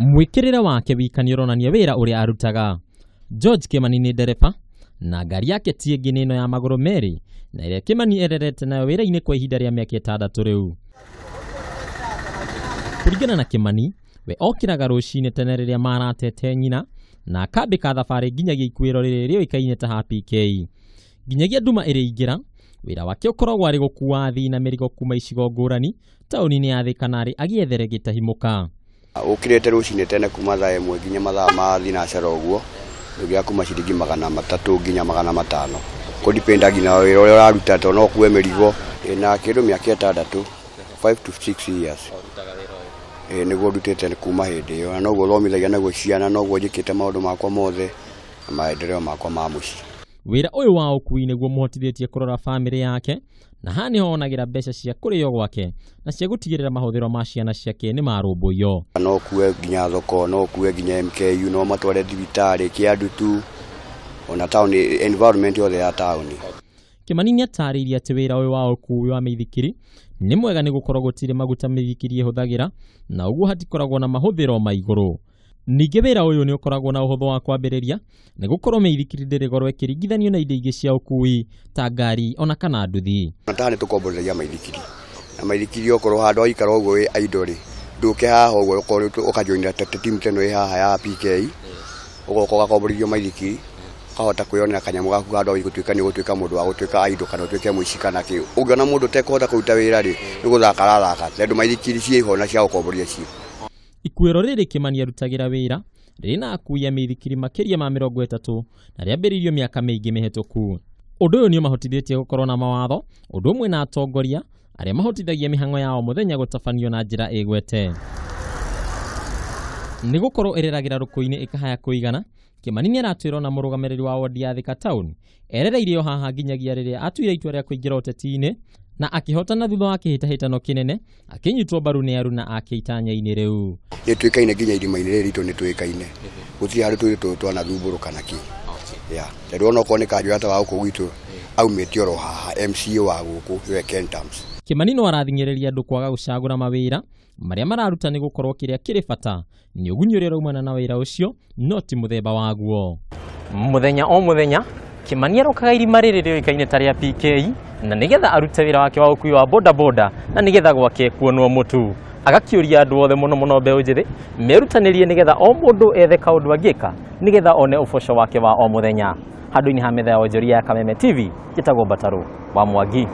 Mwĩkĩrĩre wake wika nĩ ũronania wĩra ũrĩa arutaga. George Kimani nĩ ndereba na ngari yake ti ĩngĩ nĩ ĩno ya magũrũ merĩ na ĩrĩa Kimani ererete nayo wĩra-inĩ kwa ihinda rĩa mĩaka 6 rĩu. Kũringana na Kimani, we okĩraga rũcinĩ tene rĩrĩa maratete nyina na akambĩka thabarĩ nginyagia ikuĩro rĩrĩ rĩũĩkaine ta ha PK. Nginyagia nduma ĩrĩingĩra, wĩra wake ũkoragwo arĩ gũkua athii na mĩrigo kuma icigo ngũrani taũni-inĩ ya Thika narĩ agĩethere gĩtahimũka. Ũkĩrĩte rũcinĩ tene kuma thaa 1 nginya mathaa ma thinacara ũguo, nĩũgĩa kuma ciringi 300 nginya 500. Kũdepend nginya wĩra ũrĩa ũraruta tondũ no ũkue mĩrigo. Na kĩndũ mĩaka 6, 5 to 6 years. Nĩguo ndutĩte kuma hĩndĩ ĩyo, na noguo thomithagia naguo ciana, noguo njĩkĩte maũndũ makwa mothe na maendeleo makwa ma mũciĩ. Wĩra ũyũ wa ũkui nĩguo mũhotithĩtie kũrora bamĩrĩ yake, na haha nĩho onagĩra mbeca cia kũrĩo gwake na cia gũtigĩrĩra mahũthĩro ma ciana ciake nĩ marũmbũiyo. No ũkue nginya thoko, no ũkue nginya MKU, no matware thibitarĩ, Kĩandutu, ona taũni, environment yothe ya taũni. Kimani nĩatarĩirie atĩ wĩra ũyũ wa ũkui wa mĩithikiri nĩ mwega nĩ gũkorwo gũtirĩ maguta mĩithikiri ĩhũthagĩra na ũguo hatikoragwo na mahũthĩro ma igũrũ. Ningĩ wĩra ũyũ nĩ ũkoragwo na ũhũthũ wa kwambĩrĩria nĩ gũkorwo mĩithikiri ndĩrĩ goro ĩkĩringithanio na indo ingĩ cia ũkui ta ngari ona kana nduthi. Na taha nĩ tũkomborithagia maithikiri, na maithikiri okorwo handũ waikara ũguo wĩ idle rĩ, ndũke haha ũguo ũkorwo ũkajoinĩra timu ta ĩno ĩ haha ya PK, ũgoka ũgakomborithio maithikiri, ũkahota kwĩyonera kanyamũ gaku handũ ha gũtuĩka nĩ ũgũtuĩka mũndũ wa gũtuĩka idle kana ũtuĩke mũici kana kĩ. Ũngĩona mũndũ ũtekũhota kũruta wĩra rĩ, nĩ gũthaka arathaka tondũ maithikiri ciĩho na cia gũkomborithia ciĩho. Ikuĩro rĩrĩ Kimani arutagĩra wĩra rĩrĩ na akui a mĩithikiri makĩria ma 30 na rĩambĩrĩirio mĩaka mĩingĩ mĩhĩtũku. Ũndũ ũyũ nĩ ũmahotithĩtie gũkorwo na mawatho ũndũ ũmwe na atongoria arĩa mahotithagia mĩhang'o yao mũthenya gũtabanio na njĩra ĩgwete. Nĩ gũkorwo ĩreragĩra rũkũ-inĩ ĩkahaya kũigana, Kimani nĩaratwĩrwo na mũrũgamĩrĩri wa wodi ya Thika Town erereirie o haha nginyagia rĩrĩa atuire itua rĩa kũingĩra ũteti-inĩ na akĩhotana thutha wa kĩhĩtahĩtano kĩnene akĩnyitwo mbaru nĩ aruna ake itanya-inĩ rĩu. Nĩ tuĩkaine nginya irima-inĩ rĩrĩ ritũ nĩ tuĩkaine, gũtirĩ handũ tũrĩ twanathumbũrũka na kĩ. Tondũ ona okorwo nĩ kanjũ ta wa gũkũ gwitũ aumĩte oro haha MCA wa gũkũ nĩwe Ken Tams. Kimani no arathing'ĩrĩria andũ kwaga gũcagũra mawĩra marĩa mararuta nĩ gũkorwo kĩrĩa kĩrĩ bata nĩ ũgunyi ũrĩa ũraumana na wĩra ũcio no ti mũthemba waguo. Mũthenya o mũthenya Kimani arokaga irima rĩrĩ rĩũĩkaine ta rĩa PK na nĩgetha arute wĩra wake wa ũkui wa boda boda na nĩgetha gwake kuonwo mũtu. Agakĩũria andũ othe mũno mũno mbeũ njĩthĩ merutanĩrie nĩgetha o mũndũ ethe kaũndũ angĩka nĩgetha one ũboco wake wa o mũthenya. Handũ-inĩ ha metha ya wonjoria ya Kameme TV, njĩtagwo Mbatarũ wa Mwangi.